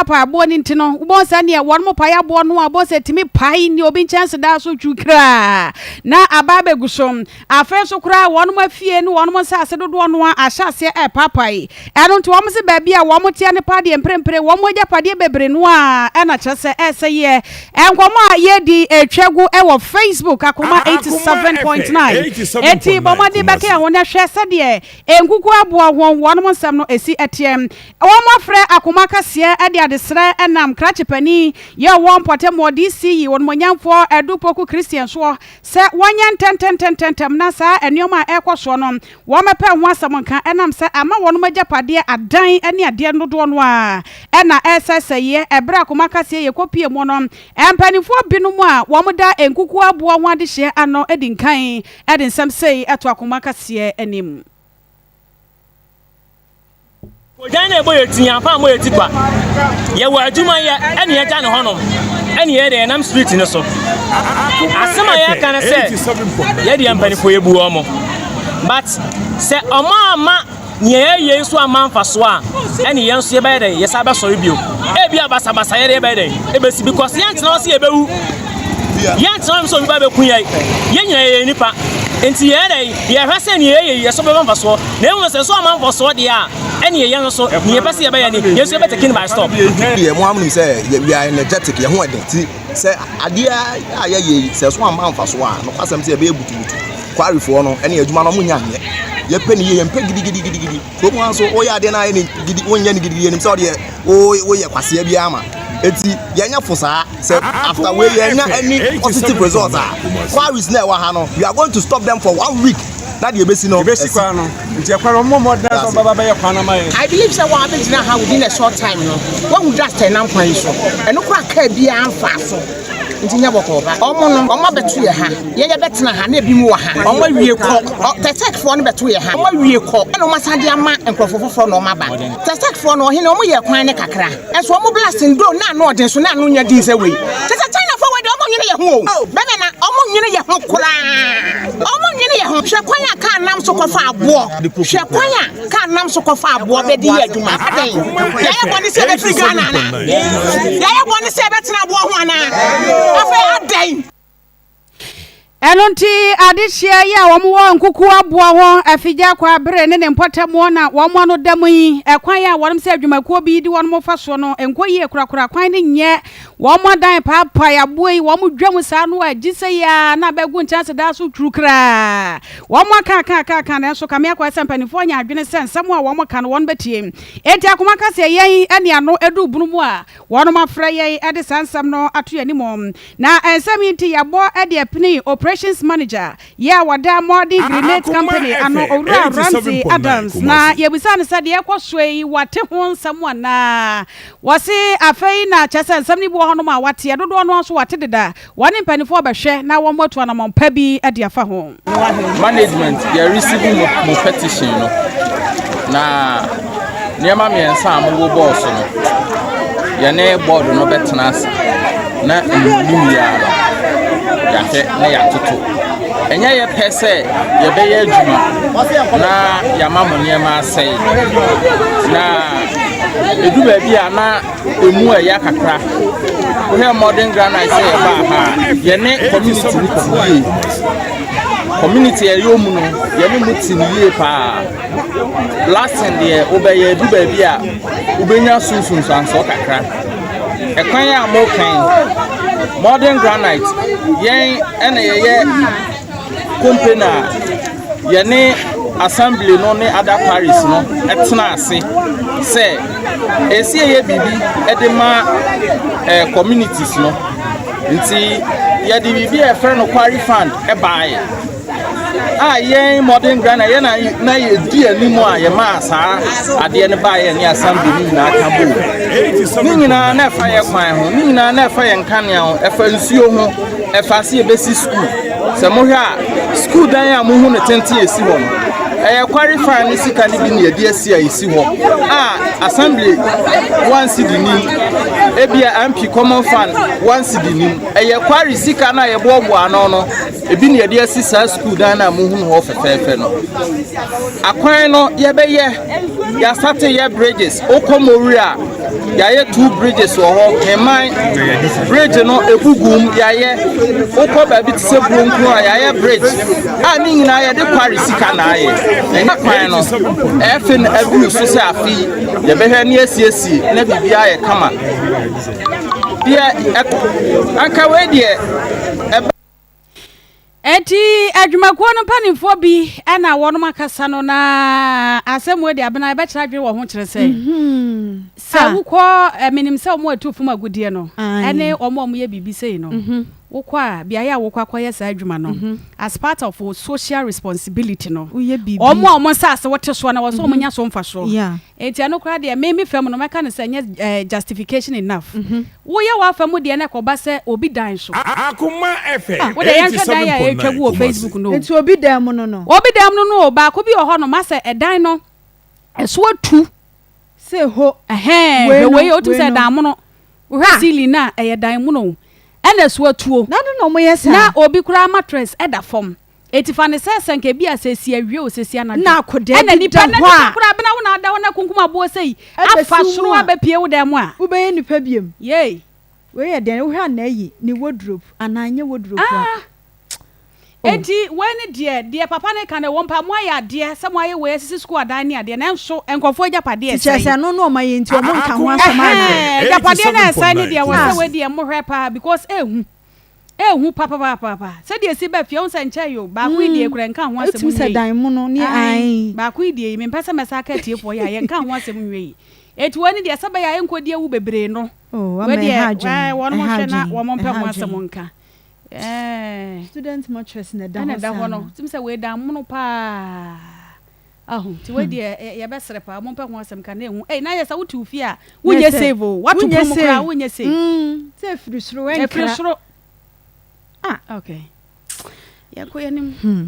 paapae aboɔ no nti no, wobɛhu sɛ neɛ wɔn pae aboɔ no a, wobɛhu sɛ ɛtumi pae ne obi nkyɛnsedan so twu kraa na aba abɛgu so. Afei nso koraa wɔn afie ne wɔn nsaase dodoɔ no ara ahyɛ aseɛ repaapae. Ɛno nti wɔn se baabi a wɔn teɛ no paa deɛ mprempren wɔn agyapadeɛ bebree no ara na kyerɛ sɛ ɛresɛeɛ. Nkɔmmɔ a yɛredi retwa gu wɔ Facebook Akoma 87.9. Enti bɔ mmɔden bɛka yɛn ho na hwɛ sɛdeɛ nkukuo aboa wɔn wɔn nsɛm no si teɛ. Wɔafrɛ Akoma Kaseɛ de adesrɛ nam krakye panin yɛ ɔwɔ mpɔtam wɔ DC Onimuonyamfoɔ Adu Poku Christian soɔ Sɛ wɔnyɛ ntɛntɛntɛntɛntɛm na saa nneɛma a ɛrekɔ soɔ no, wɔmmɛpɛ ho asɛm nka, ɛnam sɛ ama wɔnom agyapadeɛ adan ne adeɛ dodoɔ no ara na ɛresɛesɛeɛ. Ɛberɛ a Koma Kaseɛ yɛkɔpie mu no, mpanimfoɔ binom a wɔda nkukuo aboɔ ho adehyeɛ ano di nkan de nsɛm sei to Akoma Kaseɛ anim. Ogyan na ɛbɔ yɛ ti yɛn afa mmɔ yɛ ti kwa. Yɛwɔ adwuma yɛ ɛne yɛgya ne hɔnom ɛne yɛ deɛ yɛnam street no so. Asɛm a yɛka ne sɛ yɛdeɛ mpanimfoɔ yɛbu wɔn but sɛ ɔmo ama nea yɛyɛ yi so ama mfasoɔ a ɛne yɛn nso yɛbɛyɛ dɛ yɛsa bɛsɔre bio. Ebi a basabasa yɛde yɛbɛyɛ dɛ ebesi because yɛntena hɔ sɛ yɛbɛwu. Yɛntena hɔ sɛ obi ba bɛku yɛn. Yɛn nyinaa yɛyɛ nipa nti yɛyɛ dɛ yɛhwɛ sɛ nea yɛyɛ yi ɛso bɛba mfasoɔ. Na mmom sɛ nso amma mfɔsoɔ deɛ a, ɛneɛ yɛn nso, neɛ yɛpɛ sɛ yɛbɛyɛ ne, yɛn nso yɛbɛ taking by storm. Deɛ mo ara monim sɛ we are energetic, yɛn ho ɛden nti sɛ adeɛ a yɛyɛ yi sɛ ɛso amma mfasoɔ a, nokwasɛm sɛ yɛbɛyɛ butubutu. Quarryfoɔ no ɛne adwuma no ɔmo nnya nyɛ. Yɛpɛ ne yie, yɛmpɛ gidigidigidigidi. Kurom ha nso woyɛ adeɛ no ayɛ ne gidi, wonyɛ no gidigidi, yɛnim sɛ wodeɛ woyɛ kwasea biara ma. Enti yɛnyɛ fo saa. Sɛ after wei yɛnya any positive result a, quarries na ɛwɔ ha no, we are going to stop them for one week. Na deɛ ɛbɛsi no, ɛbɛsi kwan no. Nti ɛkwan no, ɔmmɔ mmɔden sɛ ɔbɛba bɛyɛ kwan no ama yɛn. I believe sɛ wɔn abɛgyina ha within a short time no, wɔahu dust a ɛnam kwan yi so. Ɛno koraa kaa biara mfaa so. Nti nyɛ bɔkɔɔ ba. Wɔn no, wɔn abɛto yɛ ha. Yɛn yɛbɛtena ha na ebinom wɔ ha. Wɔn awie kɔ. Tɛsɛkfoɔ no bɛto yɛ ha. Wɔn awie kɔ. Ɛna wɔn asan de ama nkurɔfoɔ foforɔ na wɔn aba. Tɛsɛkfoɔ no, ɔhene, wɔn yɛɛ kwan no kakra. Nso wɔn blasting do na ano ɔden so na ano nyɛ den sɛ wei. Kyɛ sɛ Chinafoɔ wei deɛ wɔn nwene yɛ ho o. Bɛmɛ na wɔn nwene yɛ ho koraa. Wɔn nwene yɛ ho. Hwɛ kwan a kaa nam so kɔfa aboɔ. Hwɛ kwan a kaa nam so kɔfa aboɔ bɛde yɛ adwuma. Adɛn? Yɛayɛ bɔne sɛ yɛbɛfiri Ghana anaa? Yɛayɛ bɔne sɛ yɛbɛtena aboɔ ho anaa? Afei adɛn? Ɛno nti, adehyeɛ yi a wɔwɔ nkukuo aboɔ ho, afigya kwabere ne ne mpɔtamuo na wɔn ano da mu yi, ɛkwan a wɔnom sɛ adwumakuo bi de wɔnom fa soɔ no nkɔ yie korakora, kwan no nyɛ, wɔn adan paapae aboɔ yi, wɔn dwa mu saa no a gye sɛ yi ara na abɛgu nkyɛnsedan so twuru koraa. Wɔn aka aka aka aka nanso kame akɔyɛ sɛ mpanimfoɔ anya adwene sɛ nsɛm a wɔn ka no wɔn bɛtie. Enti akoma ka sɛ yɛn ne ano du bunu mu a wɔnom afrɛ yɛn de saa nsɛm no ato yɛn anim. Na nsɛm yi nti yɛabɔ de apini Operations Manager yi a wɔda Modern Grenade Company ano, Owura Ramsey Adams, na yɛbisaa no sɛ deɛ ɛrekɔ soɔ yi wate ho nsɛm anaa? Wɔse afei na kyerɛ sɛ nsɛm no bi wɔ hɔnom a wateɛ, dodoɔ no ara nso wate deda. Wɔne mpanimfoɔ bɛhwɛ na wɔatu anammɔn pa bi de afa ho. Management yɛ receive mo mo petition no na nneɛma mmiɛnsa a mobobɔɔ so no yɛne board no bɛtena ase na nnim yi ara no yɛahwɛ na yɛatoto ɛnyɛ yɛ pɛ sɛ yɛbɛyɛ adwuma na yɛama mo nneɛma asɛe na ɛdu baabi a na emu ɛya kakra. Wohwɛ modern granite sɛ yɛbaa ha a, yɛne community no te yie. Community a ɛyɛ mu no, yɛne mu te no yie paa. Blasting deɛ wobɛyɛ edu baabi a wobɛnya so nsunsuansoɔ kakra. Ɛkwan a mokan, modern granite, yɛn ɛna yɛyɛ company a yɛne assembly no ne other paris no tena ase sɛ ɛsi ɛyɛ biribi de ma eh, communities no nti yɛde biribi a yɛfrɛ no quarry fund baeɛ a yɛn modern Ghana yɛn na na yɛdi anim a yɛmaa saa adeɛ no baeɛ ne assembly no nyinaa ka bom ne nyinaa na ɛfa yɛ kwan ho ne nyinaa na ɛfa yɛn nkanea ho ɛfa nsuo ho Ɛfa sɛ yɛbɛsi sukuu. Sɛ mohwɛ a, sukuu dan a mohu no tenten a ɛsi hɔ no, ɛyɛ kware fan ne sika no bi na yɛde asi a ɛsi hɔ a assembly one cedi nim, ebia MP common fund one cedi nim. Ɛyɛ kware sika no a yɛboaboa ano no, ebi na yɛde asi saa sukuu dan no a mohu no hɔ fɛfɛɛfɛ no. Akwan no yɛbɛyɛ, yɛasate yɛ bridges, wokɔ Mowiri a, Yɛayɛ two bridges wɔ hɔ, Heman bridge no ebugu mu, yɛayɛ. Wokɔ baabi te sɛ Buonku a, yɛayɛ bridge a ne nyinaa yɛde quarry sika na ayɛ. Ɛnyɛ kwan no, ɛfe no aduru so sɛ afe yi yɛbɛhwɛ ne asiesie na biribiara ayɛ kama. Deɛ anka wei deɛ ɛbɛ. Enti adwumakuo no mpanimfoɔ bi na wɔnom akasa no na asɛm wei de abena ɛbɛkyerɛ adwene wɔ ho kyerɛ sɛ mhm. sɛ ah. wokɔ eh, menim sɛ wɔn atu fam agudeɛ no ɛne wɔn a wɔyɛ biribi sei no mhm. wokɔ a beaeɛ a wokɔ akɔyɛ saa adwuma no mhm. as part of social responsibility no wɔn a wɔn nsaase wote soɔ na wɔn sɛ wɔn nya so mfasoɔ enti ɛno koraa deɛ me me fam no mɛka no sɛ ɛnyɛ eh, justification enough Woyɛ w'afa mu deɛ na ɛkɔba sɛ obi dan so. Akoma FM Wo deɛ yɛnhwɛ dan yi a ɛretwa gu wɔ Facebook no o. Nti obi dan mu no no. Obi dan mu no no o, baako bi wɔ hɔ nom asɛ ɛdan no ɛso atu. Sɛ ho. Ɛhɛn, hwɛ wei o, wotumi sɛ ɛdan mono. Wohwɛ ceiling no a, ɛyɛ dan mono o. Ɛna ɛso atuo. Na adɛn na wɔyɛ saa? Na obi koraa mattress ɛda fam. Enti fa no sɛ sɛ anka ebia sɛ esi awia o, sɛ esi anadwo, Na akɔdaa ɛna bi nipa da na hɔ nipa a. koraa bena wo na ada hɔ na kunkum aboɔ sei afa Ɛbɛsi wo soro mu a. abɛpue wo dan mu a. Wobɛyɛ nipa biom. Yei. Wei yɛ dɛn? Wohwɛ a na ayi ne wardrobe anaa ɛnyɛ wardrobe a? Ah! Oh. Enti wei ne deɛ, deɛ papa no reka no ɛwɔ mu paa, moayɛ adeɛ sɛ moayɛ wei asisi sukuu adan ne adeɛ, nanso nkurɔfoɔ agyapadeɛ Nti kyerɛ ɛsɛe. sɛ ɛno ne ɔma yɛ nti ɔmo nka ho asɛm anaa? Ɛhɛn, agyapadeɛ no a ɛsɛe ne deɛ, wɔ sɛ Ah. wei deɛ mohwɛ paa because ɛhu. Ehu papapapaapa. Sɛdeɛ esi ba fie, wohu sɛ nkyɛe o, baako yi deɛ koraa nka ho asɛm Wotumi sɛ nwie yi. dan mono ne Ae, ae. baako yi deɛ yi, mempɛ sɛ mɛsan aka atiefoɔ yi a, yɛnka ho asɛm nwie yi. Enti wei no deɛ, sɛ ɛbɛyɛ a ɛnkɔdi awu bebree no, Oh, wei ama deɛ, ɛha adwene, ɛɛ, wɔnom ɛha nhwɛ na adwene, wɔn mpɛ ɛha ho asɛm adwene. nka. Ɛɛ. Student mattress na ɛda Ɛna hɔ ɛda saa hɔ no, no. wotumi sɛ wei dan mono paa. Ahu, nti wei deɛ yɛbɛsrɛ paa, mompɛ ho asɛm ka na ehu. Ei, na yɛ sɛ wote wo fie a, wonyɛ save o, woato pono mu koraa wonyɛ save. Mm, sɛ efiri soro ɛnkra. Efiri soro. Ah. Okay. Yɛnkɔ yɛn anim. Hmm.